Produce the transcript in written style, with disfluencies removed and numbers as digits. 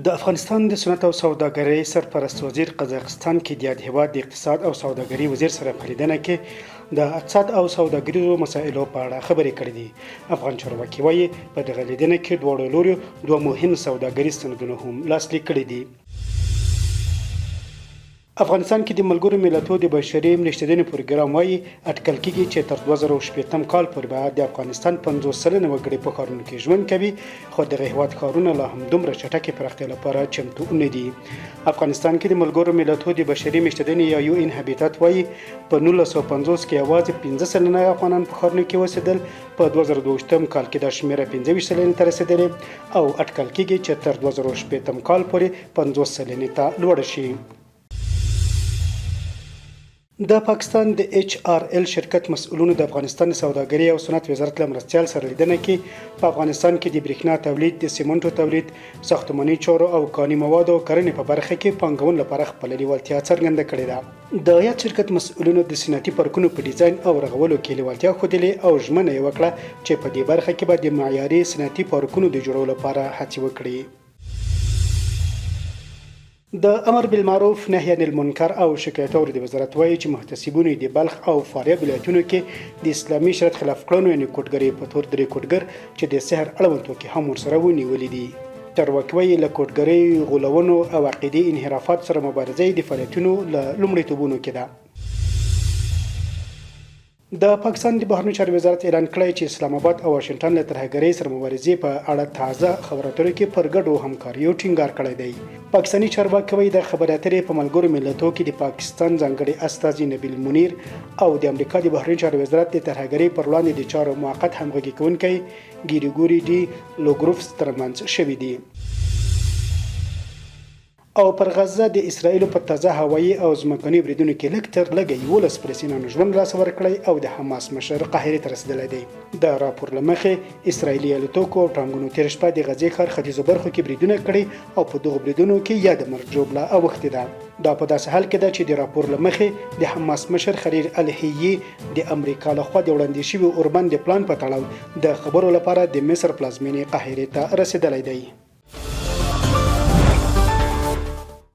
د افغانستان د صنعت او سوداګرۍ سرپرست وزیر قزاقستان کې د یاد هېواد د اقتصاد او سوداګرۍ وزیر سره په لیدنه کې د اقتصاد او سوداګریزو مسایلو په اړه خبرې کړې دي. افغان چارواکي وايي، په دغه لیدنه کې دواړو لوریو دوه مهم سوداګریز سندونه هم لاسلیک کړي دي. افغانستان کې د ملګرو ملتو د بشري مرستېدنې پروګرام وايي، اټکل کېږي چې تر 2060 کال پورې به د افغانستان 50% وګړي په ښارونو کې ژوند کوي، خو دغه هېواد ښارونه لا هم دومره چټکې پراختیا لپاره چمتو نه دي. افغانستان کې د ملګرو ملتو د بشري مېشتېدنې یا یو ان هبیتات وايي، په 1950 کې یوازې 5% افغانان په ښارونو کې اوسېدل، په 2022 کال کې دا شمېره 25% ته رسېدلې او اټکل کېږي چې تر 2060 کال پورې 50% ته لوړه شي. د پاکستان د ایچ آر ایل شرکت مسؤلونو د افغانستان د سوداګرۍ او صنعت وزارت له مرستیال سره لیدنه کې په افغانستان کې د برېښنا تولید، د سیمنټو تولید، ساختماني چارو او کاني موادو او کرنې په برخه کې پانګونې لپاره خپله لیوالتیا څرګنده کړې ده. د یاد شرکت مسؤلینو د صنعتي پارکونو په ډیزاین او رغولو کې لیوالتیا ښودلې او ژمنه یې وکړه چې په دې برخه کې به د معیاري صنعتي پارکونو د جوړولو لپاره هڅې وکړي. د امر بالمعروف، نهی عن المنکر او شکایت اورېدې وزارت وايي چې محتسبینو یې د بلخ او فاریاب ولایتونو کې د اسلامي شریعت خلاف کړنو یعنې کوټګرۍ په تور درې کوټګر چې د سحر اړوند توکي هم ورسره وو نیولي دي. چارواکي وايي له کوټګرۍ، غولونو او عقیدې انحرافاتو سره مبارزه یې د فعالیتونو له لومړیتوبونو کې ده. د پاکستان د بهرنیو چارو وزارت اعلان کړی چې اسلام اباد او واشنګټن له ترهګرۍ سره مبارزې په اړه تازه خبرو اترو کې پر ګډو همکاریو ټینګار کړی دی. پاکستاني چارواکي وایي دا خبرې اترې په ملګرو ملتو کې د پاکستان ځانګړي استازي نبیل منیر او د امریکا د بهرنیو چارو وزارت د ترهګرۍ پر وړاندې د چارو موقت همغږي کوونکی ګیریګوري ډي لوګروفس ترمنځ شوې دي. او پر غزه د اسرائیلو په تازه هوایي او ځمکنیو بریدونو کې لږ تر لږه 11 فلسطینیانو ژوند له لاسه ورکړی او د حماس مشر قاهرې ته رسېدلی دی. د راپور له مخې اسرائیلي الوتکو او ټانګونو تېره شپه د غزې ښار ختیځو برخو کې بریدونه کړي او په دغو بریدونو کې یاده مرګ ژوبله اوښتې ده. دا په داسې حال کې ده چې د راپور له مخې د حماس مشر خلیل الحیي د امریکا له خوا د وړاندې شوي اوربند د پلان په تړاو د خبرو لپاره د مصر پلازمېنې قاهرې ته رسېدلی دی.